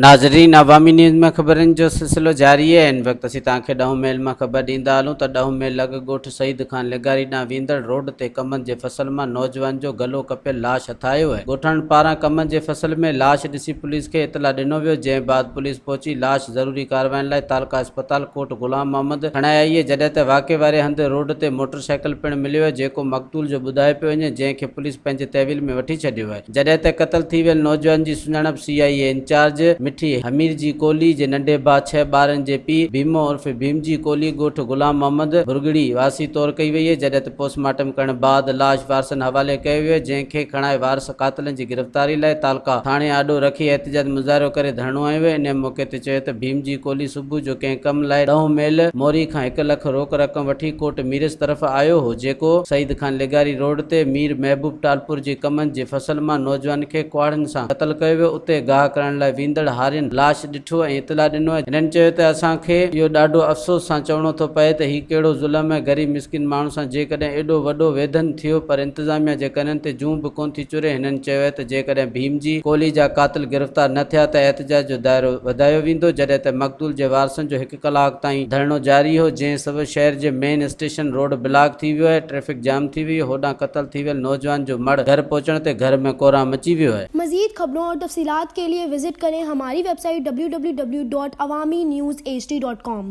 ناظرين عوامي نيوز ۾ خبرن جو سلسلو جاري آهي هن وقت اسين توهان کي ڏهون ميل مان خبر ڏيندا هلون ته ڏهون ميل لڳ ڳوٺ سعيد خان لغاري ڏانهن ويندڙ روڊ تي ڪمند جي فصل مان نوجوان جو گلو ڪپيل لاش هٿ آيو آهي ڳوٺاڻن پاران ڪمند جي فصل ۾ لاش ڏسي پوليس کي اطلاع ڏنو ويو جنهن بعد پوليس پهچي لاش ضروري ڪارواين لاء تعلقه اسپتال ڪوٽ غلام محمد کڻائي آئي آهي جڏهن ته واقعي واري هنڌ روڊ تي موٽر سائيڪل پڻ مليو آهي جيڪو مقتول جو ٻڌايو پيو وڃي جنهن کي پوليس پنهنجي تحويل ۾ وٺي ڇڏيو آهي. جڏهن ته قتل ٿي ويل نوجوان جي سڃاڻپ سي I A incharge Mithi Hamirji Kolhi جي ننڍي ڀاء ڇهه ٻارن جي پيء ڀيمو عرف ڀيمجي ڪولهي ڳوٺ غلام محمد ڀرڳڙي واسي طور ڪئي وئي آهي جڏهن ته پوسٽ مارٽم ڪرڻ بعد لاش وارثن حوالي ڪيو ويو آهي جنهن کي کڻائي وارث قاتلن جي گرفتاري لاء تعلقه ٿاڻي آڏو رکي احتجاج مظاهرو ڪري ڌرڻو هنيو ويو انهي موقعي تي چيو ته ڀيمجي ڪولهي صبح جو ڪنهن ڪم لاء ڏهون ميل موري کان هڪ لک روڪ رقم وٺي ڪوٽ ميرس طرف آيو هو، جيڪو سعيد خان لغاري روڊ تي مير محبوب ٽالپور جي ڪمند جي فصل مان نوجوان کي ڪهاڙين سان قتل ڪيو ويو، اتي گاهه ڪرڻ لاء ويندڙ هارين لاش ڏٺو ۽ اطلاع ڏنو. هنن چيو ته اسان کي اهو ڏاڍو افسوس سان چوڻو ٿو پئي ته هي ڪهڙو ظلم ۽ غريب مسڪين ماڻهن سان جيڪڏهن ايڏو وڏو ويڌن ٿيو پر انتظاميا جي ڪنن تي جون به ڪونه ٿي چري، هنن چيو ته جيڪڏهن ڀيم جي ڪولهي جا قاتل گرفتار نه ٿيا ته احتجاج جو دائرو وڌايو ويندو، جڏهن ته مقتول جي وارثن جو هڪ ڪلاڪ تائين ڌرڻو جاري هو، جنهن سبب شهر جي مين اسٽيشن روڊ بلاڪ ٿي ويو آهي، ٽريفڪ جام ٿي وئي، هوڏانهن قتل ٿي ويل نوجوان جو مڙهه گهر پهچڻ تي گهر ۾ ڪهرام مچي ويو آهي. مزيد خبرون اور تفصيلات کے لئے وزٽ ڪرين ھماري web site www.awamiNewsHD.com.